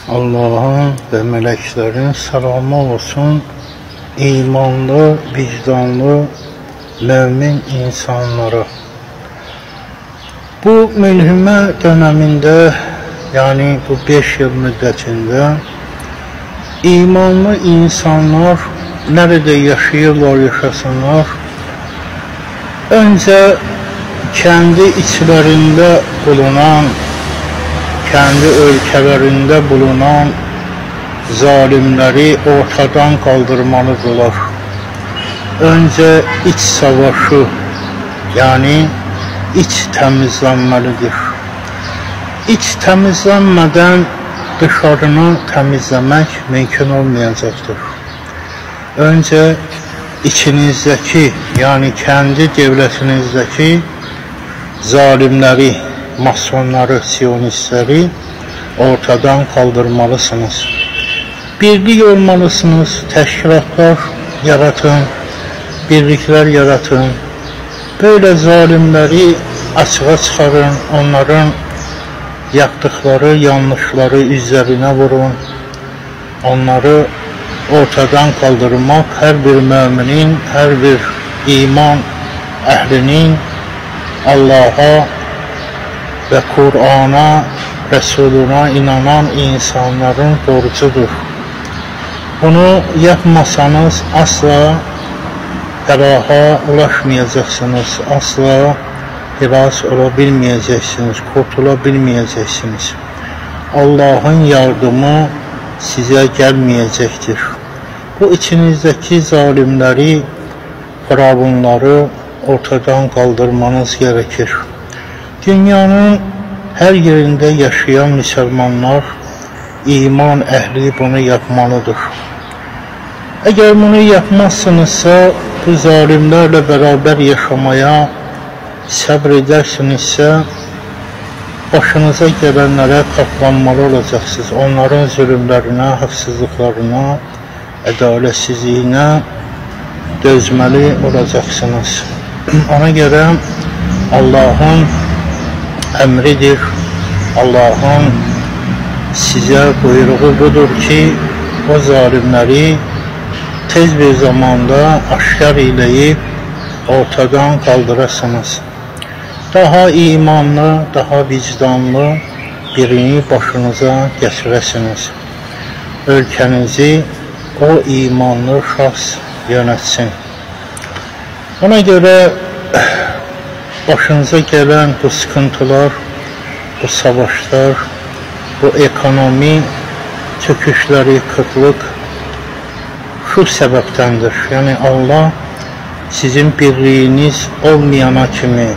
Allah'ın ve meleklerin selamı olsun imanlı, vicdanlı, mümin insanlara. Bu mülhümə döneminde, yani bu 5 yıl müddetinde imanlı insanlar nerede yaşayırlar, yaşasınlar, önce kendi içlerinde bulunan, kendi ölkələrində bulunan zalimləri ortadan kaldırmalıdırlar. Önce iç savaşı, yani iç temizlenmelidir. İç temizlenmeden dışarını temizlemek mümkün olmayacaktır. Önce içinizdeki, yani kendi devletinizdeki zalimleri, masonları, siyonistleri ortadan kaldırmalısınız. Birlik olmalısınız, teşkilatlar yaratın, birlikler yaratın. Böyle zalimleri açığa çıxarın, onların yaptıkları yanlışları üzerine vurun. Onları ortadan kaldırmak her bir müminin, her bir iman ehlinin Allah'a ve Kur'an'a, Resuluna inanan insanların borcudur. Bunu yapmasanız asla felaha ulaşmayacaksınız, asla xilas ola bilmeyeceksiniz, kurtula bilmeyeceksiniz. Allah'ın yardımı size gelmeyecektir. Bu içinizdeki zalimleri, firavunları ortadan kaldırmanız gerekir. Dünyanın her yerinde yaşayan Müslümanlar, iman ehli bunu yapmalıdır. Eğer bunu yapmazsınızsa, bu zalimlerle beraber yaşamaya səbr edərsinizsə, başınıza gələnlərə katlanmalı olacaksınız. Onların zülümlərinə, haqsızlıqlarına, ədaletsizliyinə dözməli olacaqsınız. Ona görə Allahın əmridir, Allahın sizə buyruğu budur ki, o zalimləri tez bir zamanda aşkar eləyib ortadan kaldırasınız. Daha imanlı, daha vicdanlı birini başınıza gətirəsiniz. Ölkənizi o imanlı şəxs yönətsin. Ona görə başınıza gələn bu sıxıntılar, bu savaşlar, bu ekonomi çöküşləri, qıtlıq şu səbəbdəndir. Yəni Allah sizin birliyiniz olmayana kimi,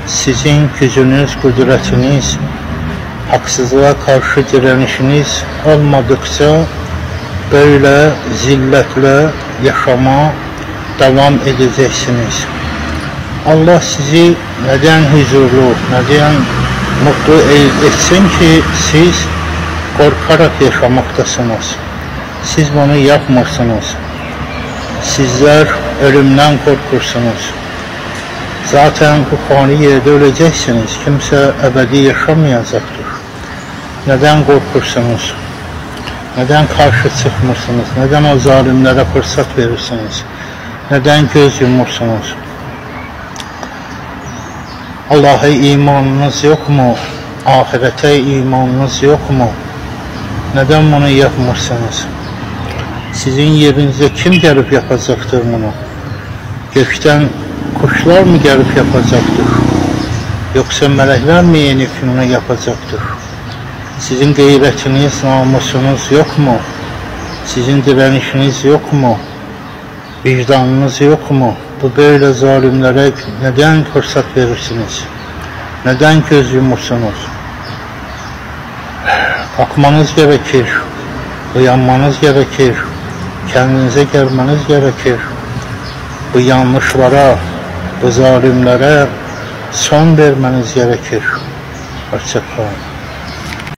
sizin gücünüz, qüdrətiniz, haqsızlığa qarşı direnişiniz olmadıkça böyle zillətlə yaşama devam edeceksiniz. Allah sizi neden huzurlu, neden mutlu etsin ki siz korkarak yaşamaktasınız. Siz bunu yapmırsınız. Sizler ölümden korkursunuz. Zaten bu fani yerde öleceksiniz. Kimse ebedi yaşamayacaktır. Neden korkursunuz? Neden karşı çıkmırsınız? Neden o zalimlere fırsat verirsiniz? Neden göz yumursunuz? Allah'a imanınız yok mu? Ahirete imanınız yok mu? Neden bunu yapmırsınız? Sizin yerinize kim gelip yapacaktır bunu? Gökten kuşlar mı gelip yapacaktır? Yoksa melekler mi yenip bunu yapacaktır? Sizin qeyrətiniz, namusunuz yok mu? Sizin direnişiniz yok mu? Vicdanınız yok mu? Bu böyle zalimlere neden fırsat verirsiniz? Neden göz yumursunuz? Kalkmanız gerekir, uyanmanız gerekir, kendinize gelmeniz gerekir. Bu yanlışlara, bu zalimlere son vermeniz gerekir. Hoşça kalın.